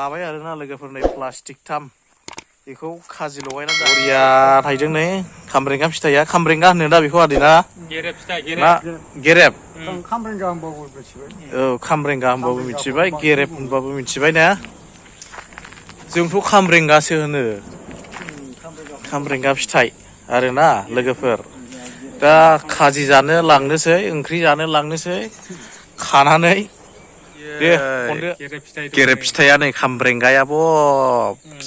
लाबाय आरोना लोगोफोर नै प्लास्टिक थाम बेखौ खाजि लगायना बरिया थायदों नै खामब्रेंगा फिथाइया खामब्रेंगा होनो दा बेखौ आदैना गेरेब फिथाइ गेरेब खामब्रेंगा होनबाबो मिथिबाय औ खामब्रेंगा होनबाबो मिथिबाय गेरेब होनबाबो मिथिबाय ना जोंथ' खामब्रेंगासो होनो खामब्रेंगा फिथाइ आरोना लोगोफोर दा खाजि जानो लांनोसै ओंख्रि जानो लांनोसै खानानै दे खनदो गेरेब फिथाइया नै खामब्रेंगाया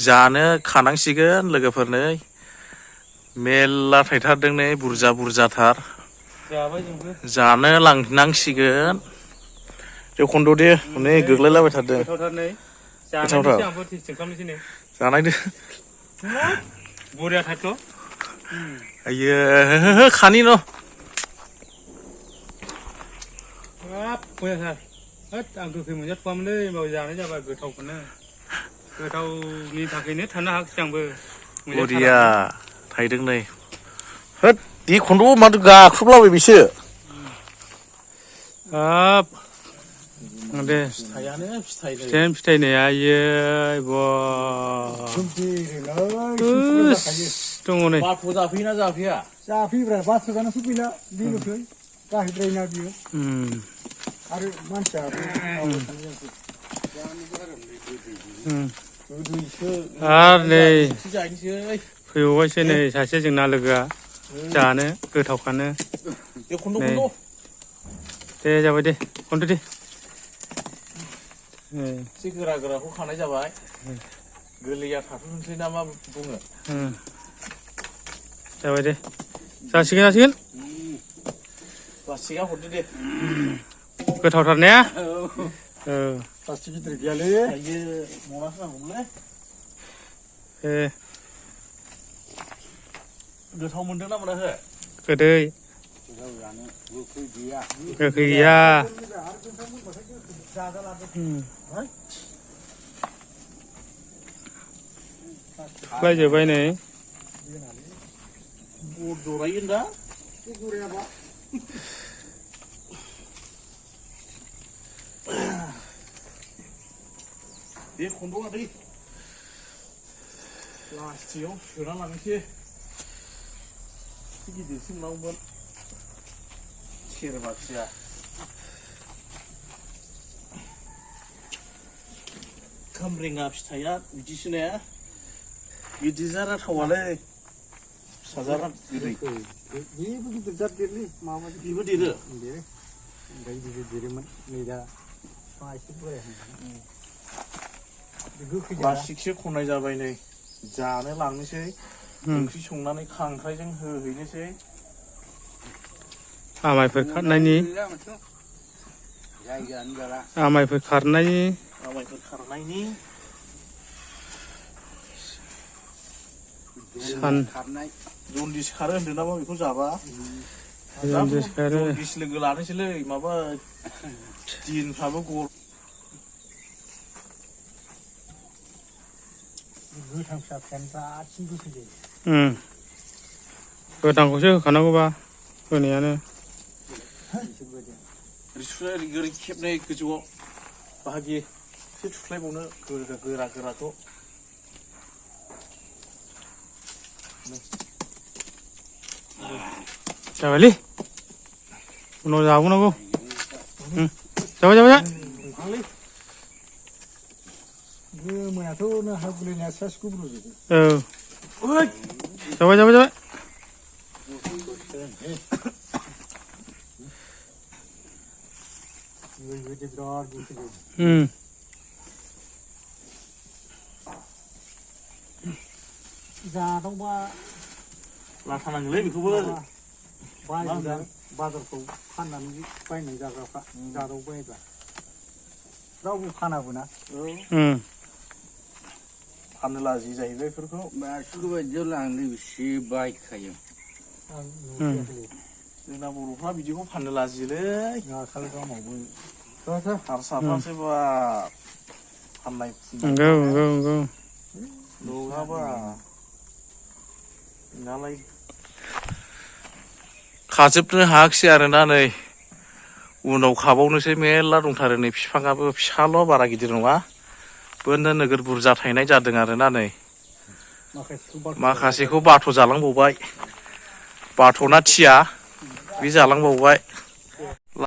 जानो खानांसिगोन लोगोफोर नै मेरला थायथारदों नै बुरजा बुरजाथार जानो लांनांसिगोन दे खन्द' दे नै गोग्लैलाबाय थादों गोथावथार जानायदो बरिया थायथ' आयो खानि न' हाब मोजांथार होद आं गोखै मोनजाथ'वामोनलै होमबाबो जानाय जाबाय गोथावखौनो गोथावनि थाखायनो थानो हायाखिसै आंबो बरिया थायदों नै होद दे खन्द' माथो गाख्रुबलाबाय बिसो हाब दे फिथाइयानो फिथाइ नै आयै बा दङ नै बाथ' जाफैयोना जाफैया जाफैब्रा बाथ्रा जानो फैला बेल'सै जाहैद्रायना बियो आरो मानसिया आरो नै फैबावबायसो नै सासे जोंना लोगोआ जानो गोथावखानो दे खन्द' दे जाबाय दे खन्द' दे एसे गोरा गोराखौ खानाय जाबाय गोरलैया थाथ'नोसै ना मा बुङो जाबाय दे जासिगोन प्लास्टिकआ हरदो दे गोथावथार ने प्लास्टिक गिदिर गैयालै आयो मनासो नांगौमोनलै गोथाव मोनदोंना मोनाखै गोदै गोखै गैया बायजोब्बाय नै जरायगोन दा बे खन्द'आ दै प्लास्टिकआव सोना लांनोसै गिदिरसो मोननांगौमोन सेरबाखिया खामब्रेंगा फिथाइया बिदिसो ने गिदिर थावालै फिसाजारा गोदै बेबो गिदिर जाद देरलै माबा बेबो देरो ओमफ्राय गिदिर देरोमोन नै दा बिफाङा एसे बोराय प्लास्टिकसो खननाय जाबाय नै जानो लांनोसै ओंख्रि संनानै खांख्राइजों होहैनोसै आमायफोर खारनायनि आमायफोर खारनायनि सान जन्दिस खारो होनदों नामा बेखौ जाबा जन्दिस खारो जन्दिस लोगो लानोसैलै माबा दिनफ्राबो गोथां फिसा फिसायानो रासिन गोखै जायो गोथांखौसो होखानांगौबा होनायानो ओरै खेबनै गोजौआव बाहागि एसे थुख्लायबावनो गोरा गोराखौ जाबायलै उनाव जाबावनांगौ जाबाय गोमोनाथ' नों हा गुलिनाया सास गुब्रुजोबो जाबाय बिराद गोखै जायो जादावबा लाथा नांगोलै बेखौबो बाजारफ्राव फाननानै बायनाय जाग्राफ्रा जादाव बायोब्ला रावबो फानाबो ना फाननो लाजि जाहैबाय बेफोरखौ बायदियाव लांनो बेसे बायखायो जोंना बर'फ्रा बिदिखौ फाननो लाजियोलै खालगामावबो हारसाफ्रासो बा फाननाय नंगौ नङाबा नालाय खाजोबनो हायाखिसै आरोना नै उनाव खाबावनोसै मेरला दंथारो नै बिफाङाबो फिसाल' बारा गिदिर नङा बोनो नोगोर बुरजा थायनाय जादों आरोना नै माखासेखौ माखासेखौ बाथ' जालांबावबाय बाथ'ना थिया बे जालांबावबाय